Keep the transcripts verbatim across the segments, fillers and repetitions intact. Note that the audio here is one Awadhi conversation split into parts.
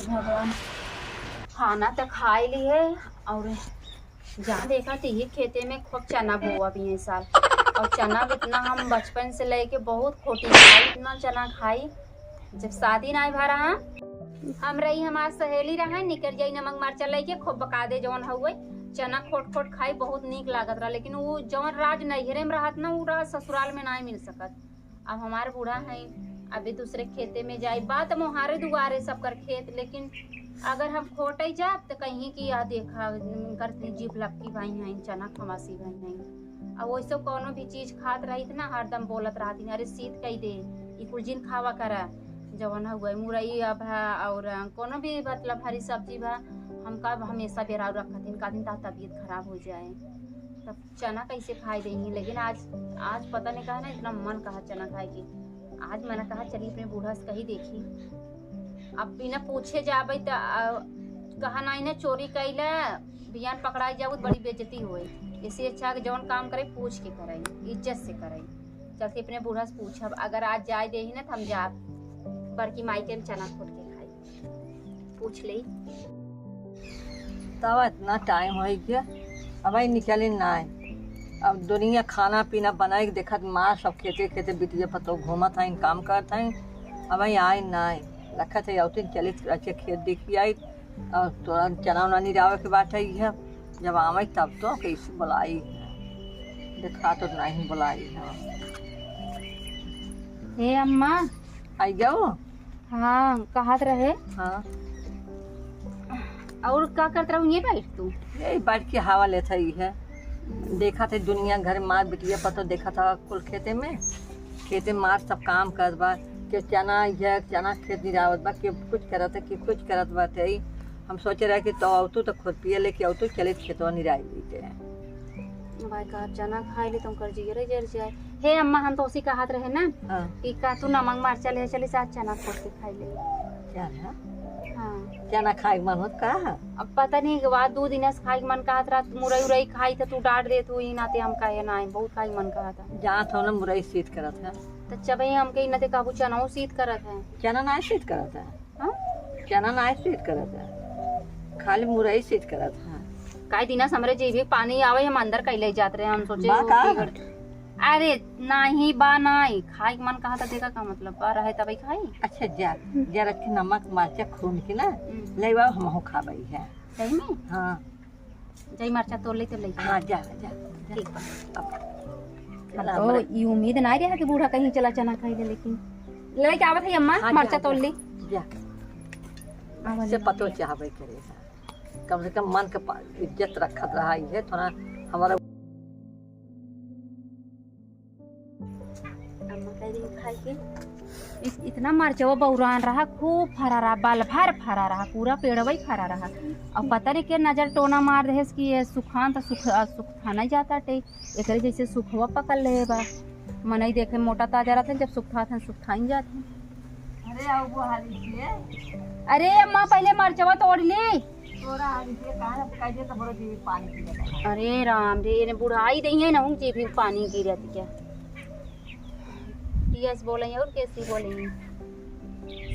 भगवान, खाना त खाइ लिहे और जहाँ देखा त इहे खेते में खूब चना बोआ भी है साल। और चना भी इतना हम बचपन से लेके बहुत खोटी खाई, इतना चना खाई। जब शादी नाहीं भा रहा, हम रही, हमार सहेली रहा, निकर जाई नमक मरचा लेके, खूब बका दे जौन हउए, चना खोट खोट खाई, बहुत नीक लागत रहा। लेकिन उ जौन राज नैहरे में रहत ना, उ राज ससुराल में नाहीं मिल सकत। अब हमार बूढ़ा हैं, अभी दूसरे खेते में जाई, बात मोहारे दुआरे सबकर खेत, लेकिन अगर हम खोटे जाब त कहीं कि यह देखा, उनकर जीभ लपकी भई हैं, चना खमासी भई हैं। अब वैसे कौनो भी चीज खात रही त ना हरदम बोलत रहती, "अरे शीत कई दे, ई कुल जिन खावा करा।" जवन हुआ मुरई अब है और कौनो भी मतलब हरी सब्जी बा, हमका अब हमेशा बेराउ रखत हैं, का दिन ता तबीयत खराब हो जाए। तब चना कैसे खाए देही, लेकिन आज, आज पता नहीं कहा ना इतना मन कहा चना खाए के। आज मन कहा चली अपने बूढ़ा से कही देखी। अब बिना पूछे जाबे त, आ, कहा नाहीं ना चोरी कैला, बिहान पकड़ाई जाबू त बड़ी बेइज्जती होई। इससे अच्छा कि जौन काम करे पूछ के करे, इज्जत से करे। चलते अपने बूढ़ा से पूछब, अगर आज जाए देही ना त हम जाब बड़की माई के हम चना खोट के खाई। पूछ ले। तब इतना टाइम होइ गया, अबहीं निकली नाहीं। अब दुनिया खाना पीना बनाए के देखत मार सब खेते खेते बिटिया पतोह घूमत हैं, काम करत हैं, अबहीं आए नाहीं। रखत है औतिन चलित अच्छे खेत देखी आई और तोरा चना उना निरावे के बात है। जब आवे तब तो कैसे बुलाई, देखा तो नहीं बुलाई है। हे अम्मा। आई जाओ। हाँ, कहत रहे। हाँ। और का करत रहू, ये बैठ तू? यही बैठ के हवा लेत हई है। देखत है दुनिया घर मार बिटिया पतोह देखत है कुल खेते में। खेते मार सब काम करत बा। के चना है, चना खेत निरावत बा, के कुछ करत है, के कुछ करत बाटे। हम सोचे रहे कि तो अवतू तो खुरपिया लेके अवतू चलित खेतवा निराई लेते हैं। भाई का चना खाई ले तो उनकर जियरे जर जाए। हे अम्मा, हम तो उसी कहत रहे ना हाँ। कि का तू नमक मरचा ले चली, साथ चना खोट के खाई ले। चना? हाँ। चना खाए के मन होत का? अब पता नहीं, के बाद दो दिन से खाए के मन कहत रहा, मुरई उरई खाई त तू डांट देत हो, ई नाते हम कहे ना, बहुत खाए के मन कहत है। जात हो ना, मुरई शीत करत है। त चबई हमके ई नाते कहबू चनाओ शीत करत है। चना ना शीत करत है। हाँ? चना ना शीत करत है, खाली मुरई शीत करत है। काई दिना से हमरे जीभी पानी आवे, हम अंदर कैले जात रहे, हम सोचे बा वो का? बिगड़ अरे, नाही बा, नाही। खाए के मन कहा था, देखा का मतलब बा, रहे तबई खाई। अच्छा, जा, जरा के नमक, मरचा खून के ना, हम्म। ले आओ, हमहू खाबई है। सही में? हाँ। जाई मरचा तोड़ ले, तो ले जा। हाँ, जा, जा, जा। ठीक बा। अब अब चला, तो हमरा ई उम्मीद ना रहा कि बूढ़ा कहीं चला चना खाई ले, लेकिन लेके आवत है अम्मा, हाँ, मरचा जा, तोड़ जा, ली। जा। आवा से ले। पतो चाहबे करे है। कम से कम मन के पा-, इज्जत रखत रहा, ये थोड़ा हमारा अम्मा कह रही खाए के। इत-, इतना मरचवा बौरान रहा, खूब फरा रहा, बाल भर फरा रहा, पूरा पेड़वा ही फरा रहा। और पता नहीं के नजर टोना मार देहेस कि ये सुखान तो सुख, आ, सुखथाना ही जाता टे, एकरे जैसे सुखवा पकड़ ले बा। मनई देखे मोटा ताजा रहते, जब सुखथात हैं, सुखथाइन जात हैं। अरे, आओ बुहारी के। अरे अम्मा, पहले मरचवा तोड़ ली। तोरा आगे से कहाँ अब कह दे तो बड़ो जीवी पानी पी लेता। अरे राम रे, इन्हें बुढ़ाई दई है ना, हूँ जीवी पानी गिरत क्या? टीएस बोले और कैसी बोले?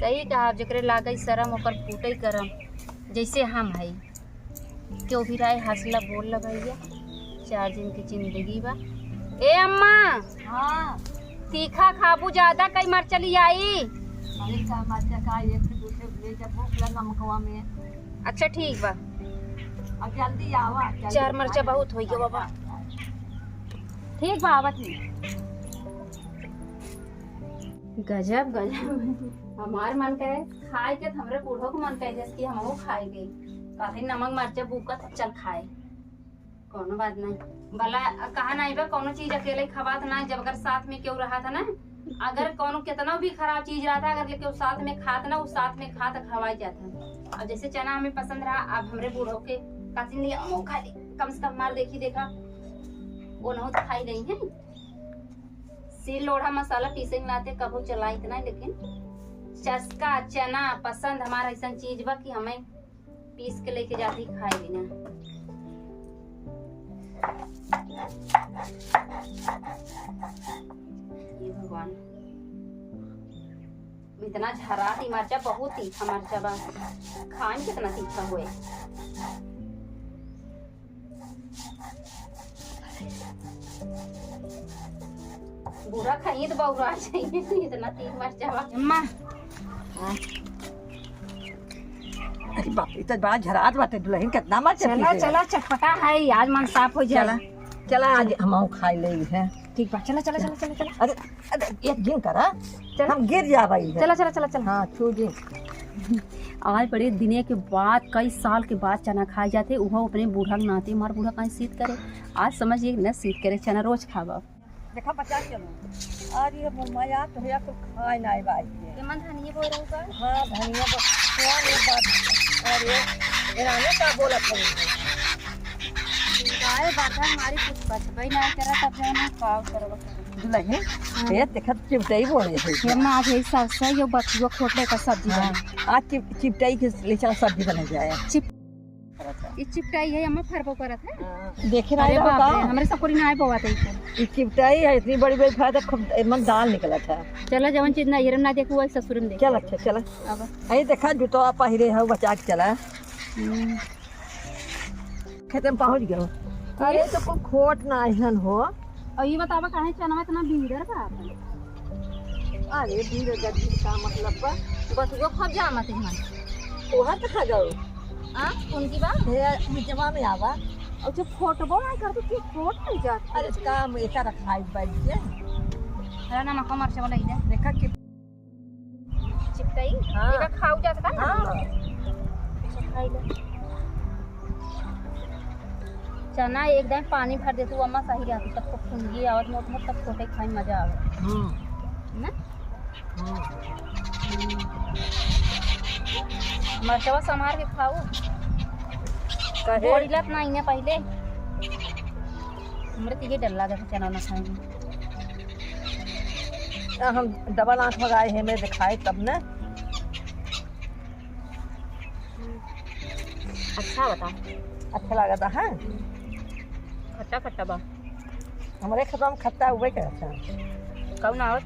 सही कहा, जेकरे लागई शरम ओकर फूटई करम, जैसे हम हई। क्यों भी राय हंसला बोल ला भैया, चार दिन की जिंदगी बा। ए अम्मा, हाँ। तीखा खाबू ज्यादा, कई मरचा लियाई। अरे का मरचा का, एक से दूसरे ले जब भूख लगा नमकवा में। अच्छा ठीक बा। अब जल्दी आवा, जल्दी चार मरचा खाए। बहुत होई गया बाबा। अच्छा, अच्छा। ठीक बा, आवत नहीं। गजब, गजब। हमार मन करे खाए के, त हमरे बूढ़ो के मन करे जैसे कि हमहू खाए गई। काफी नमक मरचा भूखत, चल खाए। कौनो बात नहीं। भला कहा नहीं बा, कौनो चीज अकेले खवात ना, जब अगर साथ में केहू रहा था ना, अगर कौनो कितना भी खराब चीज रहा था, अगर केहू साथ में खात ना, उ साथ में खात खवाई जात है। अब जैसे चना हमें पसंद रहा, अब हमरे बूढ़ो के कासिन लिया, "ओ खा ले, कम से कम मार देखी देखा, वो नहीं तो खाई नहीं है।" सिल लोढ़ा मसाला पीसे के नाते कबो चलाइत ना, लेकिन चस्का चना पसंद हमारा ऐसा चीज बा कि हमें पीस के लेके जाती खाए बिना। ये भगवान। इतना झरात ई मरचा, बहुत तीखा मरचा बा। खाए में कितना तीखा हुए। बूढ़ा खाइए तो बौरा जाइए, इतना तीख मरचा बा। अम्मा। अरे बाप रे, ई तो बड़ा झरात बाटे दुलहिन, कितना मरचा चला, पीसे। चला, चटपटा है, आज मन साफ हो जाए। चला, चला, आज हमहू खाई लेई है। ठीक बा, चला, चला, चला, चला, चला। अरे, अरे, एक दिन करा, चला। हम गिर जाबई है। चला, चला, चला, चला। हाँ, छू जी। आज बड़े दिने के बाद, कई साल के बाद चना खाए जाते, उहो अपने बूढ़ा के नाते। हमार बूढ़ा काहे सीत करे, आज समझ ये न सीत करे, चना रोज खाबा। देखा बचा के लो। अरे मम्मा यार, तोहरा कुल खाए ना आए बाई के। के मन धनिया बोल रहू का? हाँ, धनिया बो-, कौन एक बात? अरे, एराने का बोलत है? गाय बाधा हमारी कुछ बचबई ना करा, तब जाने का करब। दुलहिन, हाँ। ये देखत चिपटई बोले है। ये माँ आज यही सरसों, ये बथुआ खोटले का सब्जी हाँ, बने। आज चिप-, चिपटई के ले चला सब्जी बने जाए। चिप- ई चिपटाई है, अम्मा फरबो करत है। देखे अरे रहे बाप रे, का? हमरे सकुरी ना आए बोआ तई को। ई चिपटाई है, इतनी बड़ी बड़ी फरत है, खूब एमन दाल निकलत है। चला, जवन चीज ना हिरम ना देखू, वही ससुर में देखू। चल अच्छा, चला। अब। अरे देखा, जूतो आप पहिरे हो, बचा के चला। हम्म। खेते में पहुँच गयो। अरे, तो कुल खोट ना अइहन हो। और ये बतावा, काहे चनवा इतना भीड़र बा आपन? अरे, भीड़ गद्दी का मतलब बा? बस वो खब जा मत हमारे। ओहर तो खा जाओ। आ, कौन की बा? हे, निचवा में आवा। और जब फोटबो ना कर, तो क्यों फोट नहीं जात? अरे, काम ऐसा रखा है बैठ के। अरे, नमक मरचा वाला ही दे। देखा कि चिपटाई? हाँ। एका खाऊ जात का ना? हाँ। अच्छा, खाई ले। चना एकदम पानी भर देतू, अम्मा सही रहती, तब तो फुनगी आवत मोट मोट, तब छोटे खाई मजा आवे। हम्म। ना? हम्म। मरचवा संभार के खाऊ। काहे? बोरिलत ना इन्हें पहले। हमरे तो ये डर लगा था चना ना खाएंगे। आ, हम डबल आँख लगाए हैं, मैं दिखाए तब न। अच्छा बता। अच्छा लगा था, हाँ? खट्टा खट्टा बा। हमरे खतवा में खट्टा हुए के रहता। कौन आवत?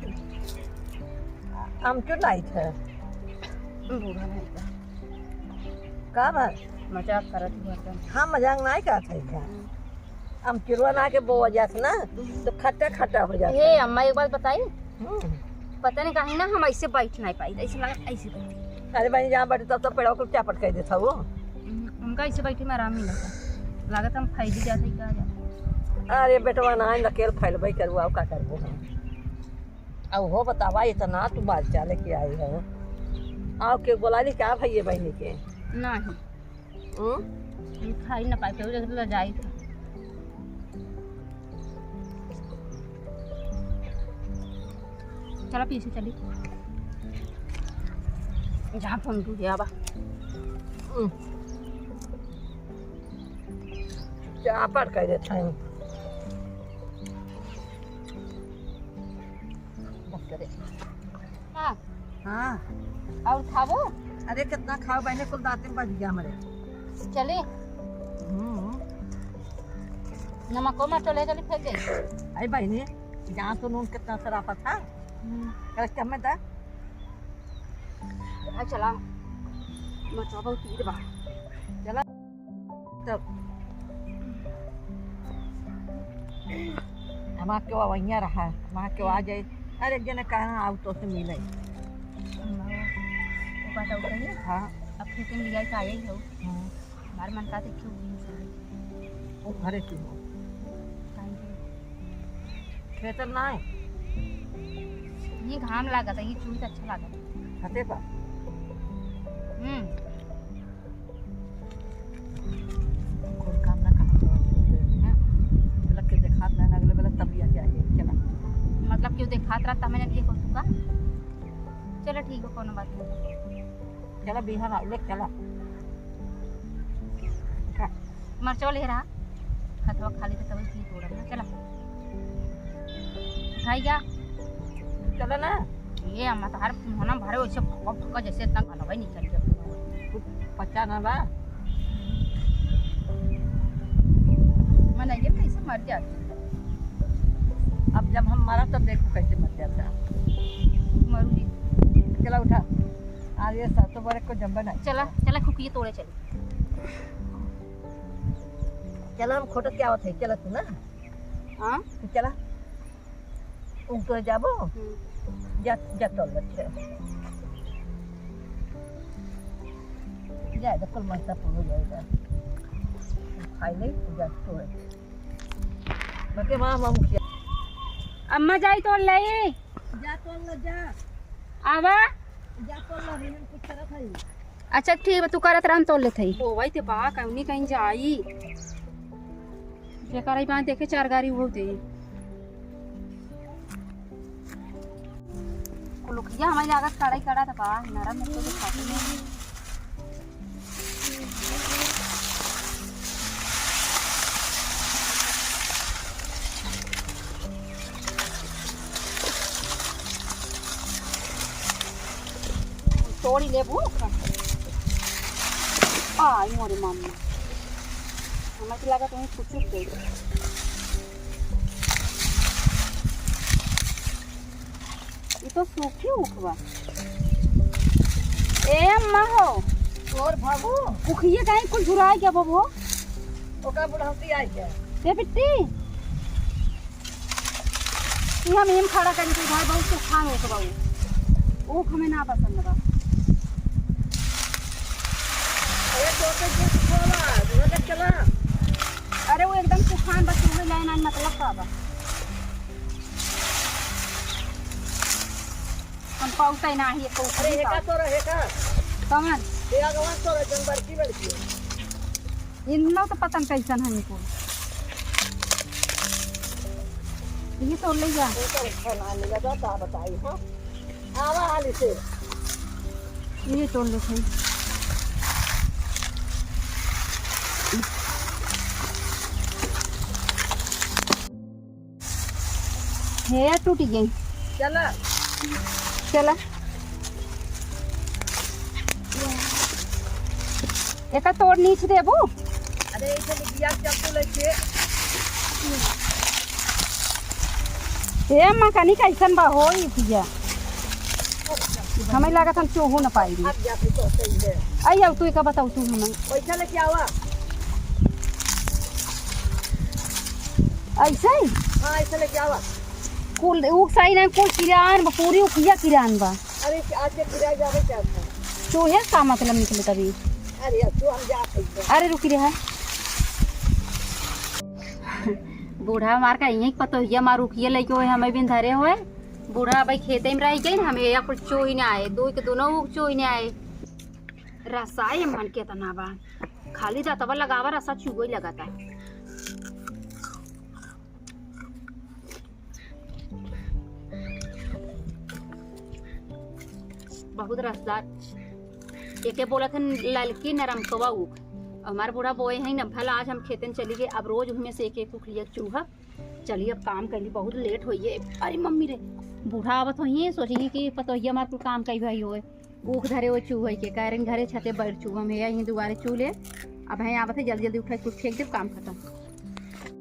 आमचूर नहीं थे। बूढ़ा नहीं था। का बा? मजाक करत हुआ था। हाँ, मजाक नहीं करत है क्या? हम किरुआ ना के बोआ जात ना, तो खट्टा खट्टा हो जात हे है। अम्मा, एक बात बताई? हम्म। पता नहीं काहे ना हम ऐसे बैठ नहीं पाई, ऐसे लगा ऐसे बैठ। अरे बहन, जहाँ बैठे तब तो पेड़वा को चापट कर देता वो। हम्म, उनका ऐसे बैठे में आराम मिलता। लागत हम फैल जाते ही कहा जाता। अरे बेटवा ना, नकेल फैलबे करू, आओ का करबो हम। अब हो बतावा, इतना तू मरचा लेके आई हो, आओ के बोला ली क्या भैया बहनी के? नहीं। हम्म? हम खाई ना पाई, केहू देख ले जाई था। चला पीछे चली। जहाँ फोन टूट गया बा। हम्म। चापड़ कर देता है। बस करे। हाँ। हाँ। और खाबो? अरे, कितना खाओ बहने, कुल दांते में बज गया हमारे। चली? हम्म। नमको मरचो ले चली, फेंक दे। अरे बहने, जहाँ तो नून कितना सराफा था। हम्म। अरे, कम में था। आ, चला। मरचो बहुत तीत बा। चला। तब हमार केहू वहिया रहा, हमार केहू आ जाए। अरे, एक जने कहना, "आओ, तो से मिले।" वो बात और कहिए। हाँ। अब खेते में लिया के आए ही हो। हाँ। हमार मन का तो क्यों घूम से वो घरे की हो। काहे के? खेतल ना है। ये घाम लागत है, ये चूड़ी तो अच्छा लागत है। छते पर? हम्म। कोई काम ना कहा। हैं? बोला के देखात ना, अगले बोला तब लिया के आइए, चला। मतलब क्यों देखात रहा, तब मैंने लिए को चुका। चलो ठीक है, कोनो बात नहीं। चला बिहान आओ, ले चला। का? मरचवा ले रहा, खतवा खाली तो तभी पी तोड़ब ना, चला। उठाई जा। चला ना। ये अम्मा तोहार मुहना भरे वैसे फका फका जैसे इतना गलवा ही निकल गया। कुछ पचा ना बा। मन ये कैसे मर जाती। अब जब हम मरा तब देखो कैसे मर जाता। मरूंगी। चला उठा। आज ये सातों बरस को जम्बा नहीं। चला, चला खुकिये तोड़े चली। चला हम खोटत क्या होत है, चला तू ना। हाँ? तू चला। उनको जाबो? हम्म। जा, जा तोड़ बच्चे। जा, जा, कुल मनसा पूरा हो जाएगा। खाई ले, जा तोड़। बके माँ, माँ मुखिया। अम्मा जाई तोड़ ले। जा तोड़ ले, जा। आवा। जा तोड़ ले, हम कुछ करत हई। अच्छा ठीक बा, तू करत रह, हम तोड़ लेत हई। ओ भाई ते बा, कौनी कहीं जाई। जेकर ई बात देखे चार गारी उहो दे। कुलुखिया हमारी लागत कड़ाई कड़ा त बा, नरम में तो खाती नहीं। तोड़ी लेबू। आई मोरे मम्मा, हमरा के लागत वहीं कुछ गई। ई तो सूखी ऊख बा। ए अम्मा हो। तोर बाबू। उखिए कहीं कुल झुराई गया बबू। ओका बुढ़ौती आई गया। ए बिट्टी। ई हम एम खड़ा करी के भाई बहुत तूफान होत बा ऊ। ऊख हमें ना पसंद बा। अरे तो के जो बोला, जो के चला। अरे वो एकदम तूफान बा, तुम्हें लाइन आन मतलब का बा। हम पहुँचे ना ही एको अरे उखली हेका पाऊ। तोरा हेका। कमन? ये अगवा तोरा जन बड़की बड़की। इन्नो तो पता न कैसन है इनको। ये तो ले जा। ये तो अच्छा ना मिला, तो का बताई, हाँ? आवा हाली से। ये तोड़ ले भाई। हे यार, टूट गई। चला। चला। एका तोड़ नीच देबू? अरे, इसे बिटिया चप्पू लेके। ए अम्मा, कनी कैसन बा हो ई पिया? हमें लागत हम चोहू न पाई। अब जा, फिर तो सही है। आई, अब तू एका बताऊ तू हमें। पैसा लेके आवा। ऐसे ही? हाँ, ऐसे लेके आवा। कुल, ऊ सही नहीं, कुल किरान बा, पूरी उखिया किरान बा। अरे, आज के किराए जावे क्या था? चूहे का मतलब निकले तभी। अरे, अब तू हम जा सकते हैं। अरे, रुकी रहा। बूढ़ा मार का यहीं पतोहिया मार उखिया लेके होए, हमें बिन धरे होए। बूढ़ा भाई खेते में रह गई, हमें या कुल चूही ना आए, दो के दोनों ऊख चूही ना आए। रसाई मन केतना बा, खाली दतवा लगावा, रसा चुगोई लगाता। बहुत रसदार। एके बोलत हन ललकी नरमकवा ऊख। हमार बूढ़ा बोए हैं न, भला आज हम खेतन चली गए, अब रोज उनमें से एक एक ऊख लिया चूहा। चलिए अब काम कर ली, बहुत लेट होइए। अरे मम्मी रे, बूढ़ा आवत होइए, सोचिए कि पतोहिया हमार कुल काम कई भाई होए, ऊख धरे हुए चूहे के, कह रहे घरे छते बैठ चूहा में, यहीं दुआरे चू ले। अब हैं आवत है, जल्दी जल्दी उठा कुछ फेंक दे, काम खत्म।